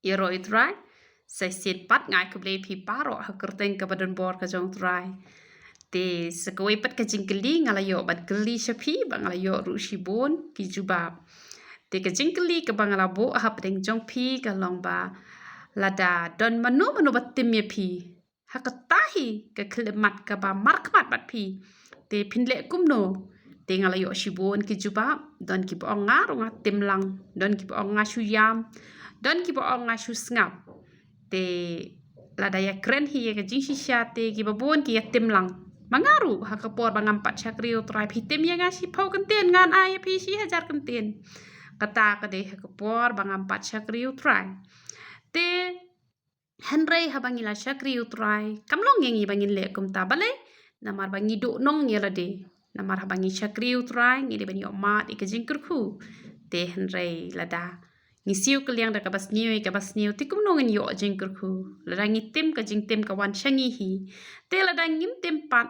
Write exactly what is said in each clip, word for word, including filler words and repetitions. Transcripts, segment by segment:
Ïaroh ïa u Trai. Sa shisien pat nga ai khublei ïa phi baroh ha ka kyrteng kaba donbor ka jong u Trai. Te sa kawei pat ka jingkylli nga la ïoh ban kylli sha phi, ba nga la ïoh ruh shibun ki jubab. Te ka jingkylli kaba nga la buh hapdeng jong phi ka long ba, lada don mano mano ba tim ïa phi, ha kata hi ka khyllipmat kaba markhmat bad phi, te phin leh kumno? Te nga la ïoh shibun ki jubab. Don kiba ong nga ruh nga tim lang, don kiba ong nga shu ïam, don kiba ong nga shu sngap. Te lada ïakren hi ïa ka jingshisha te kiba bun ki ïatim lang. Ma nga ruh, ha ka por ba ngam pat shakri ïa u Trai, phi tim ïa nga shiphew kyntien, ngan ai ïa phi shi hajar kyntien. Kata ka dei ha ka por ba ngam pat shakri ïa u Trai. Te hynrei haba ngi la shakri ïa u Trai, kam long ïa ngi ba ngin leh kumta, balei? Namar ba ngi duhnong ïa lade. Namar haba ngi shakri ïa u Trai, ngi dei ban ïoh mad ïa ka jingkyrkhu. Te hynrei lada ngi siew kylliang da kaba sniew ïa kaba sniew, te kumno ngin ïoh jingkyrkhu? Lada ngi tim, ka jingtim ka wan sha ngi hi. Te lada ngim tim pat,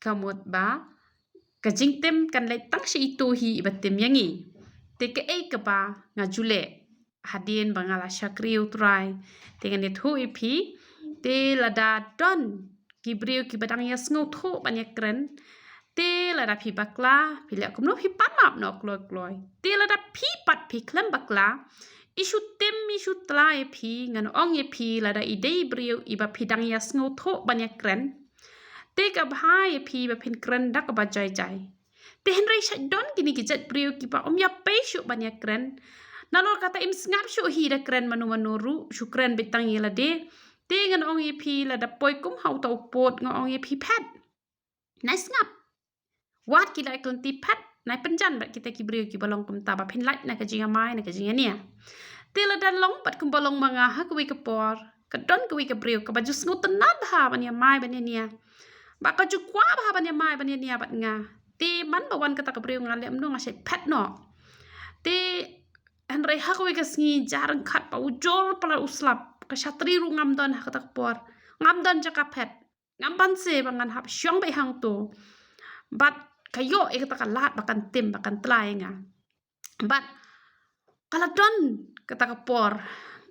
ka mut ba ka jingtim kan leit tang sha itu hi iba tim ïa ngi. Te kaei kaba nga ju leh hadien ba nga la shakri ïa u Trai? Te ngan ïathuh ïa phi. Te lada don ki briew kiba dang ïasngewthuh ban ïakren, te lada phi bakla, phi leh kumno? Phi pan map noh kloi kloi. Te lada phi pat phi khlem bakla, i shu tim, i shu tla ïa phi, ngan ong ïa phi, lada i dei briew iba phi dang ïasngewthuh ban ïakren, te ka bha ïa phi ba phin kren da kaba jai jai. Te hynrei sha don kine ki jait briew kiba ym ïa pei shuh ban ïakren. Nalor kata im sngap shuh hi da kren mano mano ruh, shu kren beit tang ïa lade. Te ngan ong ïa phi, lada poi kum ha uta u pud, nga ong ïa phi, phet. Nai sngap. Wat ki la ïa kylli phet, nai pynjan bad kita ki briew kiba long kumta, ba phin lait na ka jingïamai, na ka jingïania. Te lada long bad kumba long ma nga ha kawei ka por, ka don kawei ka briew kaba ju sngewtynnad bha ban ïamai ban ïania, ba ka ju kwah bha ban ïamai ban ïania bad nga. Te man ba wan kata ka briew, nga leh kumno? Nga shait phet noh. Te hynrei ha kawei ka sngi, jar ryngkat ba u jor palat u slap, ka shatri ruh ngam don ha kata ka por, ngam don jaka phet. Ngam banse ba ngan hap shong beit hangto. Bad ka ïoh ïa kata ka lad ba kan tim, ba kan tla ïa nga. Bad ka la don kata ka por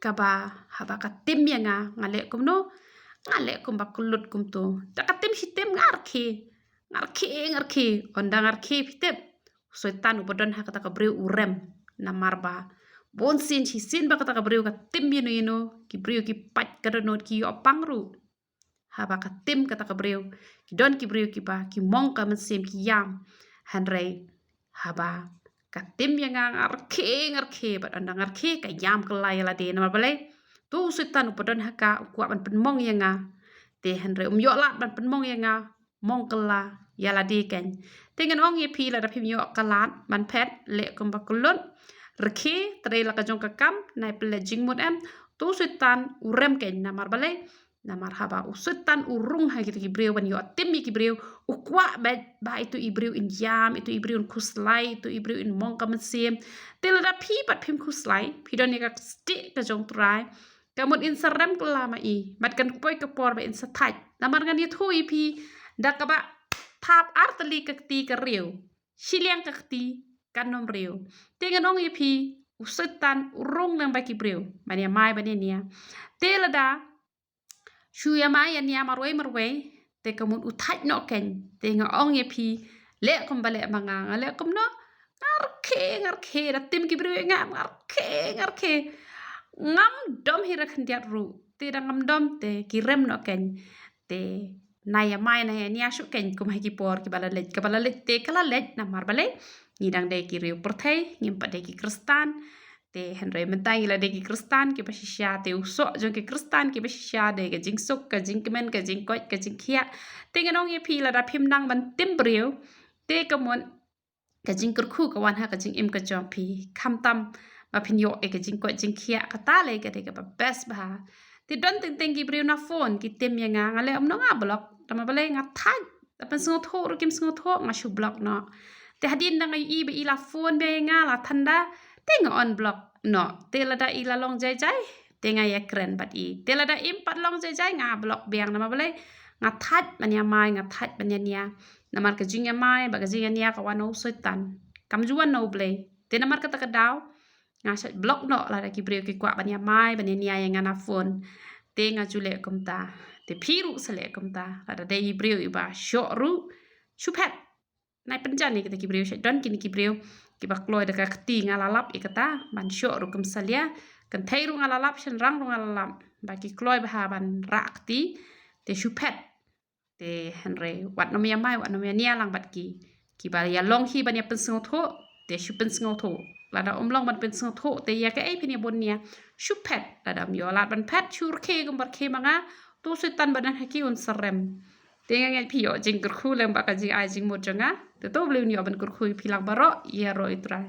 kaba haba ka tim ïa nga, nga leh kumno? Nga leh kumba kyllut kumto. Da ka tim shi tim nga rkhie. Nga rkhie, nga rkhie. Ynda nga rkhie, phi tip, u Soitan uba don ha kata ka briew u rem. Namar ba bunsien shisien ba kata ka briew ka tim ïano ïano, ki briew ki pait ka dohnud, ki ïoh pang ruh. Haba ka tim kata ka briew, ki don ki briew kiba ki mong ka mynsiem, ki ïam. Hynrei haba ka tim ïa nga, nga rkhie, nga rkhie, bad ynda nga rkhie, ka ïam kylla ïa lade. Namar balei? To u Soitan uba don ha ka u kwah ban pynmong ïa nga. Te hynrei um ïoh lad ban pynmong ïa nga, mong kylla ïa lade kein. Te ngan ong ïa phi, lada phim ïoh ka lad ban phet, leh kumba kyllut, rkhie, trei la ka jong ka kam, nai pynleit jingmut em, to u Soitan u rem kein. Namar balei? Namar haba u Soitan u rung ha kita ki briew ban ïoh tim ïa ki briew, u kwah beit ba itu i briew in ïam, itu i briew in khuslai, itu i briew in mong ka mynsiem. Te lada phi pat phim khuslai, phi don ïa ka stieh ka jong u Trai, ka mut in sa rem kylla ma i, bad kan poi ka por ba in sa thait. Namar ngan ïathuh ïa phi, da kaba thap ar tylli ka kti ka riew, shiliang ka kti kan ym riew. Te ngan ong ïa phi, u Soitan u rung lang bad ki briew ban ïamai ban ïania. Te lada shu ïamai ïania marwei marwei, te ka mut u thait noh kein. Te nga ong ïa phi, leh kumba leh ma nga. Nga leh kumno? Nga rkhie, nga rkhie, da tim ki briew ïa nga, nga rkhie, nga rkhie. Ngam dom hi ruh khyndiat ruh. Te da ngam dom te ki rem noh kein. Te nai ïamai nai ïania shuh kein kum ha ki por kiba la leit, kaba la leit te ka la leit. Namar balei? Ngi dang dei ki riew pyrthei, ngim pat dei ki Khristan. Te hynrei mynta ngi la dei ki Khristan kiba shisha, te u soh jong ki Khristan kiba shisha dei ka jingsuk, ka jingkmen, ka jingkoit, ka jingkhiah. Te ngan ong ïa phi, lada phim nang ban tim briew, te ka mut ka jingkyrkhu ka wan ha ka jingim ka jong phi. Khamtam ba phin ïoh ïa ka jingkoit jingkhiah, kata lei ka dei kaba best bha. Te don teng teng ki briew na phone ki tim ïa nga, nga leh kumno? Nga block. Namar balei? Nga thait. Da pynsngewthuh ruh kim sngewthuh, nga shu block noh. Te hadien da nga ïohi ba i la phone biang ïa nga, la than da, te nga unblock noh. Te lada i la long jai jai, te nga ïakren bad i. Te lada im pat long jai jai, nga block biang. Namar balei? Nga thait ban ïamai, nga thait ban ïania. Namar ka jingïamai bad ka jingïania ka wan na u Soitan, kam ju wan na U Blei. Te namar kata ka daw Nga shait block noh lada ki briew ki kwah ban ïa mai ban ïa nia ïa nga na phone. Te nga ju leh kumta. Te phi ruh sa leh kumta. Lada dei i briew iba shoh ruh, shu phet. Nai pynjan ïa kita ki briew, shait don kine ki briew kiba kloi da ka kti nga la lap ïa kata, ban shoh ruh kum salia, kynthei ruh nga la lap, shynrang ruh nga la lap. Ba ki kloi bha ban rah kti, te shu phet. Te hynrei wat nym ïa mai, wat nym ïa nia lang bad ki. Kiba ïa long hi ban ïa pynsngewthuh, te shu pynsngewthuh. Lada ym long ban pynsngewthuh, te ïa kaei phin ïa bun nia. Shu phet, lada ym ïoh lad ban phet, shu rkhie kumba rkhie ma nga, to Soitan ba don ha ki un sa rem. Te nga ngeit phi ïoh jingkyrkhu lem bad ka jingai jingmut jong nga. Te to Blei un ïoh ban kyrkhu ïa phi lang baroh, ïaroh ïa U Trai.